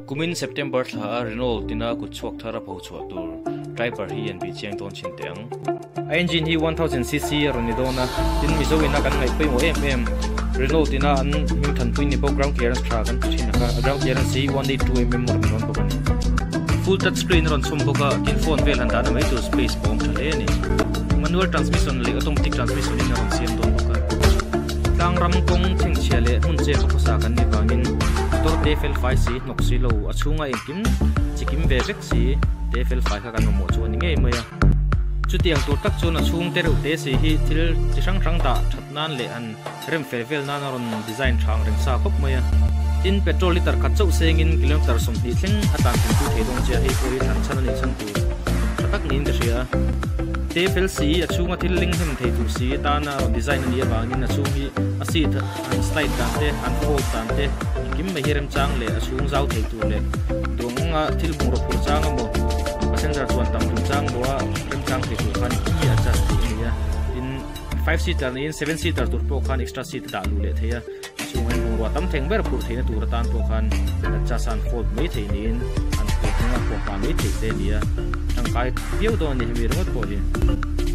Kumin September thla a Renault tina kut chhuak thar a pho chhuah tur Triber hi an bih chiang dawn thin teh ang. A engine hi 1000cc a rawn ni dawn a, tin Mizo ina kan ngaih pawimawh em em Renault ina an hming thanpui ni bawk ground clearance tha kan ti thin a kha, a ground clearance hi 182mm a rawn ni dawn bawk a ni. Full touch screen a rawn chhawm bawk a, tin phone vel han dahna mai tur space pawh a awm tha hle a ni. Manual transmission leh automatic transmission in a rawn siam dawn bawk a. Tlang ram kawng chhengchhia leh hmun chep a khawsa kan nih vangin motor te fel fai si hnawk si lo a chhunga engkim chikim ve vek si te fel fai kha kan mamawh chu a ni ngei mai a. Chutiang tur tak chuan a chhung te reuh te si hi thil chi hrang hrang dah that nan leh han rem fel vel nan a rawn design thang reng sa khawp mai a. Tin, petrol liter khat chauh sengin kilometer 20 thleng a tan thlen pui thei dawn che a, hei pawh hi thlan chhan a nih chhan tur tha tak niin ka hria a. Te fel si, a chhunga thil ling hnem thei tur si tana rawn design a nih avangin a chhung hi a seat an slide dan te, an fold dan te engkim mai hi remchang leh a chhung zau thei tur leh duang anga thil bungraw phur chang emaw passenger chuan tam tum chang emaw a remchang thei tur khan engkim hi adjust theih a ni a. Tin, five seater niin seven seater tur pawh khan extra seat a dah luh leh thei a, a chhungah hian bungrua tam theng ber phurh theihna tur atan pawh khan adjust a an fold mai thei niin an phur hnung a pawh hma mai theih te a ni a, tangkai viau dawn a ni hemi ringawt pawh hi.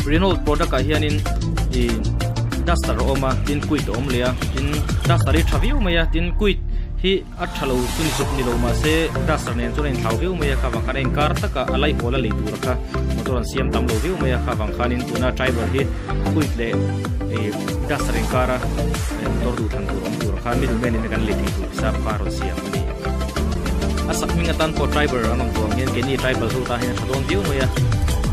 Renault product ah hianin ih duster a awm a tin Kwid a awm leh a tin duster hi tha viau mai a tin Kwid hi a tha lo chu ni chuk ni lo mahse duster nen chuan a inthlau viau mai a kha vang khan a inkar tak a a laihawl a lei tur kha motor an siam tam lo viau mai a kha vang khanin tuna driver hi Kwid leh ih duster inkar a motor duh thlan tur awm tur kha middle man in kan lei thei tur hisap kha a rawn siam a ni. A sak hming atan pawh driver an rawn tuang hian keini tribal ho tan hian a tha dawn viau mai a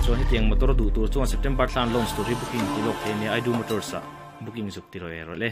chuan hetiang motor duh tur chuan September thlan launch tur hi booking ti lawk thei a nia Aidu Motors ah booking zuk ti rawh e rawh le.